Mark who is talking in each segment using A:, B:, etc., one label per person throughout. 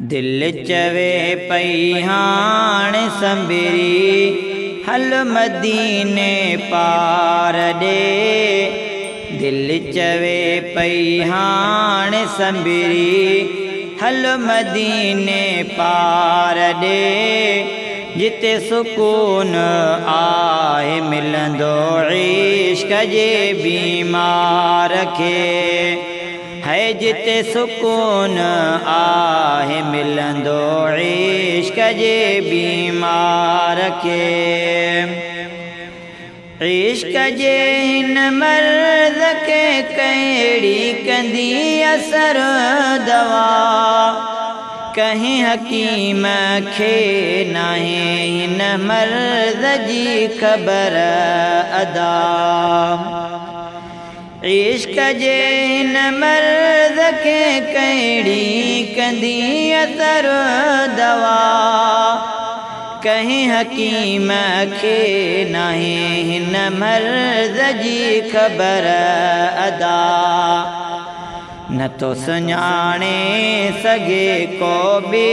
A: दिल चवे पई हाणे संभरी हल मदीने पार ॾे। दिल चवे पई हाणे संभरी हल मदीने पार ॾे। जिते सुकून आहे मिलंदो इश्क जे बीमार खे। है जिते सुकून आहे मिलंदो इश्क जे बीमार खे। इश्क जे हिन मर्ज़ खे कहिड़ी कंदी असर दवा। कंहिं हकीम खे नाहे हिन मर्ज़ जी ख़बर अदा। इश्क जे हिन मर्ज़ खे कहिड़ी कंदी असर दवा। कंहिं हकीम खे नाहे हिन मर्ज़ जी ख़बर अदा। न तो सुञाणे सघे को बि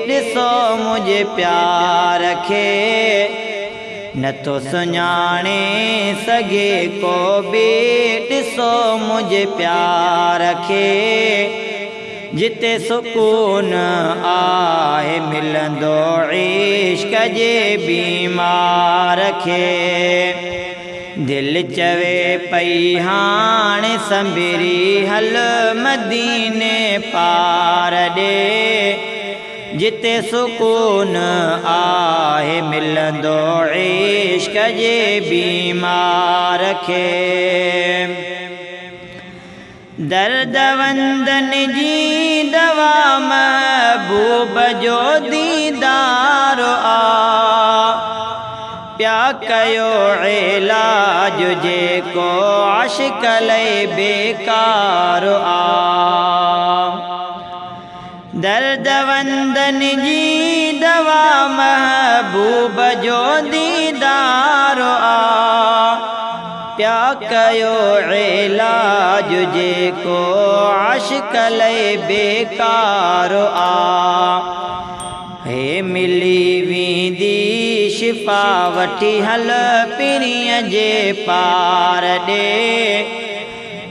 A: ॾिसो मुंहिंजे प्यार खे। न तो सुञाणे सघे को बि ॾिसो मुंहिंजे प्यार खे। जिते सुकून आहे मिलंदो इश्क जे बीमार खे। दिल चवे पई हाणे संभरी हल मदीने पार ॾे। जिते सुकून आहे मिलंदो इश्क जे बीमार खे। दर्द वंदन जी दवा महबूब जो दीदार आ। प्या कयो इलाज जेको आशिक लइ बेकार आ। दर्द वंदन जी दवा महबूब जो दीदार आ। प्या कयो इलाज जेको आशिक लइ बेकार आ। हे मिली वेंदी शिफ़ा वठी हल पीरीअ जे पार ॾे।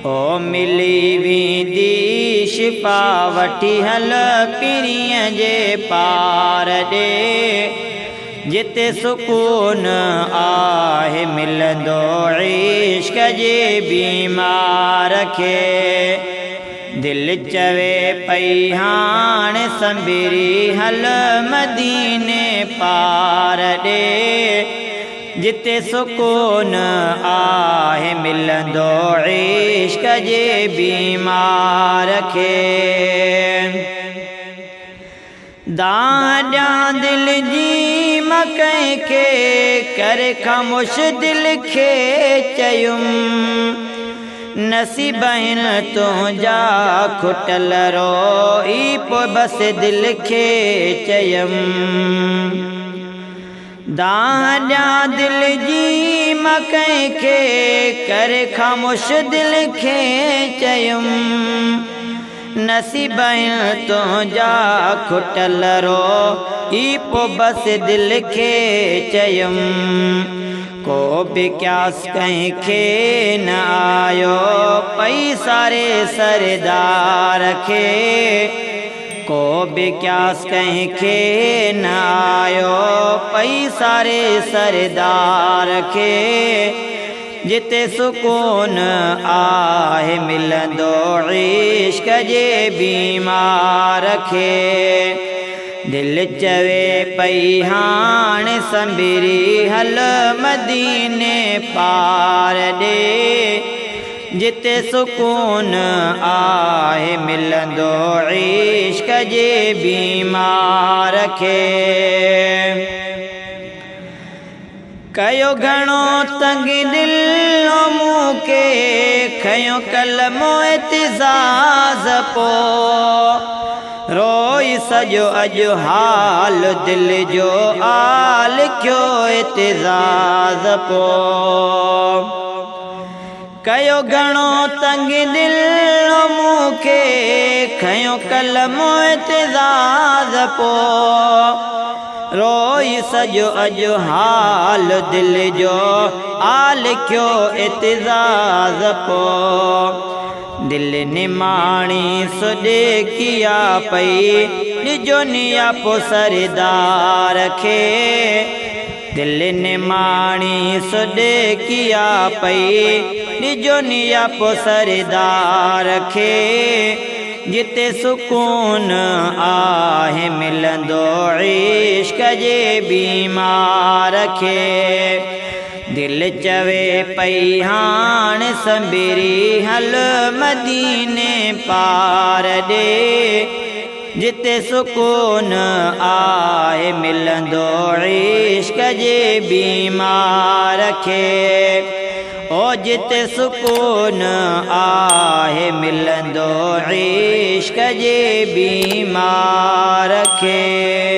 A: ओ मिली वेंदी शिफ़ा वठी हल पीरीअ जे पार ॾे। जिते सुकून आहे मिलंदो इश्क जे बीमार खे। दिल चवे पई हाणे संभरी हल मदीने पार ॾे। जिते सुकून आहे मिलंदो इश्क जे बीमार खे। दाह ॾियां दिल जी मां कंहिंखे करे ख़ामोश दिल खे चयुमि। नसीब आहिनि तुंहिंजा खुटल रोई पोइ बसि दिल खे चयुमि। दाह ॾियां दिल जी मां कंहिंखे करे ख़ामोश दिल खे चयुमि। नसीब आहिनि तुंहिंजा खुटल रोई पोइ बसि दिल खे चयुमि। को बि क्यास कंहिंखे न आयो पई सारे सरदार खे। को बि क्यास कंहिंखे न आयो पई सारे सरदार खे। जिते सुकून आहे मिलंदो इश्क जे बीमार खे। दिल चवे पई हाणे संभरी हल मदीने पार ॾे। जिते सुकून आहे मिलंदो इश्क जे बीमार खे। कयो घणो तंग दिल मूंखे खयो कलमो एतिज़ाज़ पो। रोई सॼो अॼु हाल दिल जो आ लिखियो एतिज़ाज़ पो। कयो घणो तंग दिल मूंखे खयो कलमो एतिज़ाज़ پو۔ روئي سڄو اڄ حال دل جو آ لکيو اعتزاز پو۔ دل نماڻي سڏي ڪيا پئي، ڏجو نياپو سردار کي۔ دل نماڻي سڏي ڪيا پئي، ڏجو نياپو سردار کي۔ جتي سڪون آهي ملندو عشق جي بيمار کي۔ دل چوي پئي هاڻ سنبري هل مديني پار ڏي، جتي سڪون آهي ملندو عشق جي بيمار کي۔ او جتي سڪون آهي ملندو عشق جي بيمار کي۔